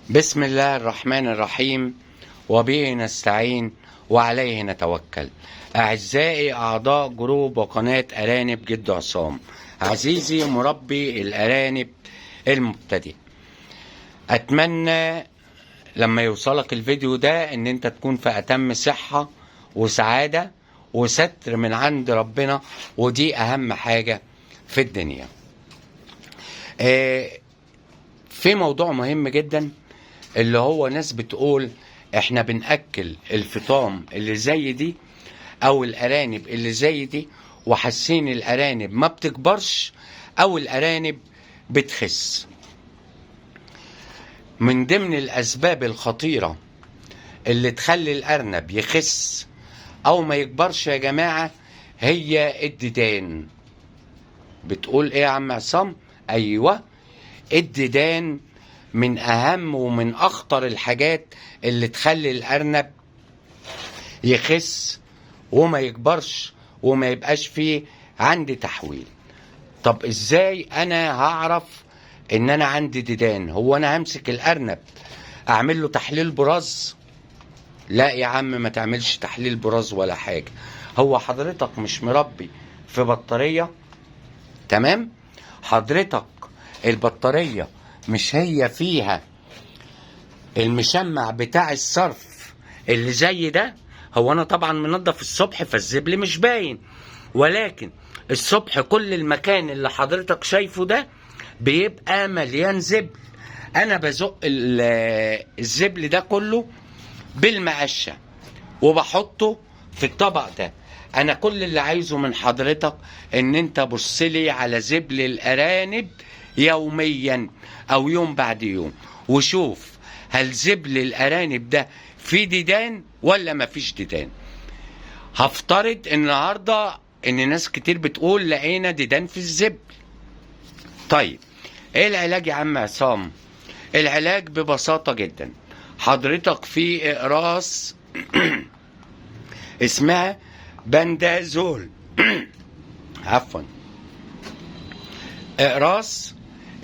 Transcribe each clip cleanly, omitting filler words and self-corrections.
بسم الله الرحمن الرحيم، وبه نستعين وعليه نتوكل. أعزائي أعضاء جروب وقناة أرانب جد عصام، عزيزي مربي الأرانب المبتدئ، أتمنى لما يوصلك الفيديو ده إن أنت تكون في أتم صحة وسعادة وستر من عند ربنا، ودي أهم حاجة في الدنيا. في موضوع مهم جدا اللي هو ناس بتقول احنا بنأكل الفطام اللي زي دي او الارانب اللي زي دي، وحاسين الارانب ما بتكبرش او الارانب بتخس. من ضمن الاسباب الخطيرة اللي تخلي الارنب يخس او ما يكبرش يا جماعة هي الديدان. بتقول ايه يا عم عصام؟ ايوه، الديدان من اهم ومن اخطر الحاجات اللي تخلي الارنب يخس وما يكبرش وما يبقاش فيه عندي تحويل. طب ازاي انا هعرف ان انا عندي ديدان؟ هو انا همسك الارنب اعمل له تحليل براز؟ لا يا عم، ما تعملش تحليل براز ولا حاجة. هو حضرتك مش مربي في بطارية؟ تمام، حضرتك البطارية مش هي فيها المشمع بتاع الصرف اللي زي ده؟ هو انا طبعا منظف الصبح فالزبل مش باين، ولكن الصبح كل المكان اللي حضرتك شايفه ده بيبقى مليان زبل. انا بزق الزبل ده كله بالمقشة وبحطه في الطبق ده. انا كل اللي عايزه من حضرتك ان انت بصلي على زبل الارانب يوميا او يوم بعد يوم، وشوف هل زبل الارانب ده فيه ديدان ولا ما فيش ديدان. هفترض النهارده ان ناس كتير بتقول لقينا ديدان في الزبل. طيب ايه العلاج يا عم عصام؟ العلاج ببساطة جدا، حضرتك في اقراص اسمها بندازول عفوا، اقراص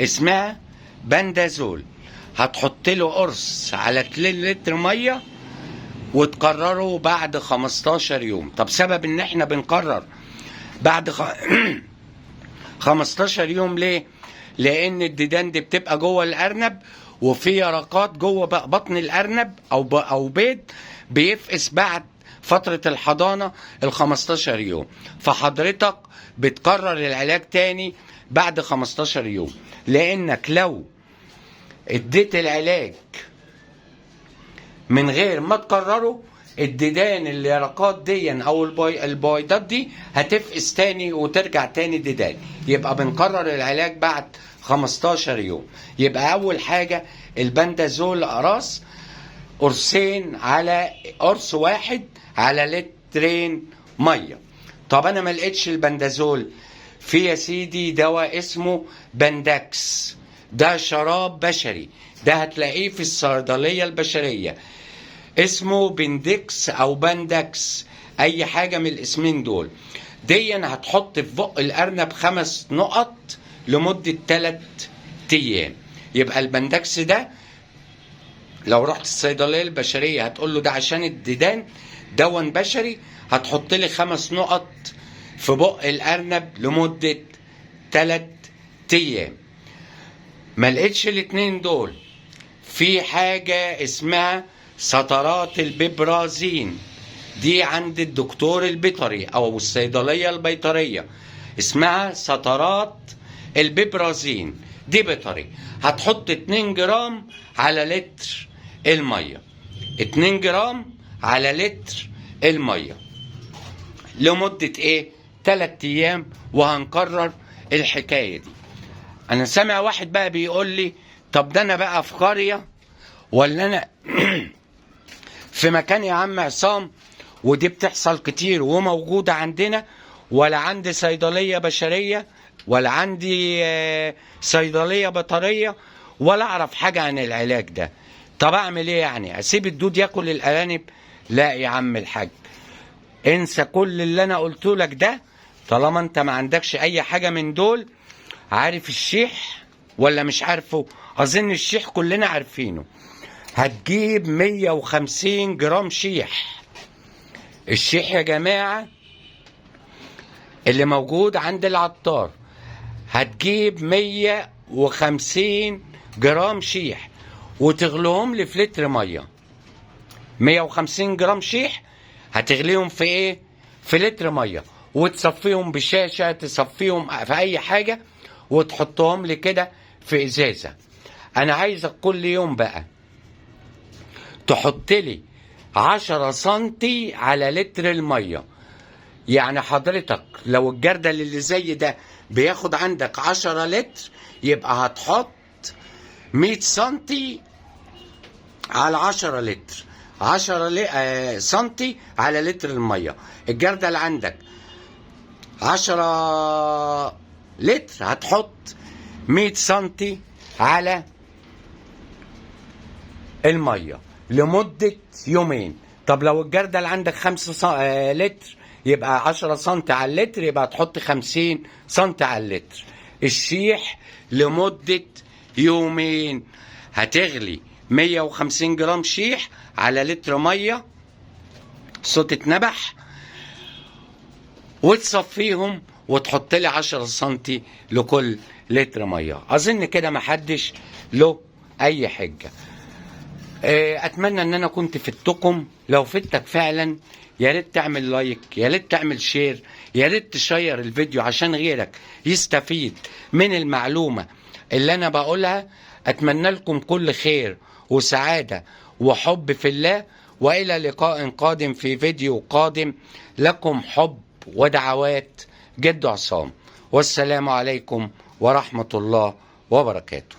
اسمها بندازول، هتحط له قرص على 2 لتر مية وتكرره بعد 15 يوم. طب سبب ان احنا بنكرر بعد 15 يوم ليه؟ لان الديدان دي بتبقى جوه الارنب، وفي يرقات جوه بطن الارنب او بيض بيفقس بعد فترة الحضانة ال 15 يوم، فحضرتك بتكرر العلاج تاني بعد 15 يوم، لانك لو اديت العلاج من غير ما تكرره الديدان اليرقات دي او البويضات دي هتفقس تاني وترجع تاني ديدان. يبقى بنكرر العلاج بعد 15 يوم. يبقى اول حاجة البندازول اقراص، قرصين على قرص واحد على لترين مية. طب انا ما لقيتش البندازول، في يا سيدي دواء اسمه بندكس، ده شراب بشري، ده هتلاقيه في الصيدلية البشرية، اسمه بندكس او بندكس، اي حاجة من الاسمين دول. دي هتحط في بق الارنب 5 نقط لمدة 3 ايام. يبقى البندكس ده لو رحت الصيدلية البشرية هتقول له ده عشان الديدان، دواء بشري، هتحط لي 5 نقط في بق الارنب لمدة 3 ايام. ما لقيتش الاتنين دول، في حاجة اسمها سطرات البيبرازين، دي عند الدكتور البيطري او الصيدلية البيطرية، اسمها سطرات البيبرازين، دي بيطري. هتحط 2 جرام على لتر المية، 2 جرام على لتر المية لمدة ايه؟ 3 ايام، وهنكرر الحكاية دي. انا سامع واحد بقى بيقول لي طب ده انا بقى في قرية ولا انا في مكان يا عم عصام، ودي بتحصل كتير وموجودة عندنا، ولا عندي صيدلية بشرية ولا عندي صيدلية بطارية ولا اعرف حاجة عن العلاج ده. طب اعمل ايه يعني؟ اسيب الدود ياكل الارانب؟ لا يا عم الحاج، انسى كل اللي انا قلته لك ده، طالما انت ما عندكش اي حاجة من دول. عارف الشيح ولا مش عارفه؟ اظن الشيح كلنا عارفينه. هتجيب 150 جرام شيح. الشيح يا جماعة اللي موجود عند العطار، هتجيب 150 جرام شيح وتغليهم لي في لتر مية. 150 جرام شيح هتغليهم في ايه؟ في لتر مية، وتصفيهم بشاشة، تصفيهم في اي حاجة، وتحطهم لي كده في ازازة. انا عايزك كل يوم بقى تحط لي 10 سنتي على لتر المية. يعني حضرتك لو الجردل اللي زي ده بياخد عندك 10 لتر، يبقى هتحط 100 سنتي على 10 لتر، 10 سنتي على لتر المية. الجردل عندك 10 لتر، هتحط 100 سنتي على المية لمدة يومين. طب لو الجردل عندك 5 لتر، يبقى 10 سنتي على اللتر، يبقى تحط 50 سنتي على اللتر. الشيح لمدة يومين. هتغلي 150 جرام شيح على لتر مية، صوت اتنبح، وتصفيهم وتحط لي 10 سنتي لكل لتر مية. اظن كده محدش له اي حجه. اتمنى ان انا كنت فدتكم. لو فدتك فعلا يا ريت تعمل like، يا ريت تعمل share، يا ريت تشير الفيديو عشان غيرك يستفيد من المعلومة اللي انا بقولها. اتمنى لكم كل خير وسعادة وحب في الله، والى لقاء قادم في فيديو قادم. لكم حب ودعوات جد عصام، والسلام عليكم ورحمة الله وبركاته.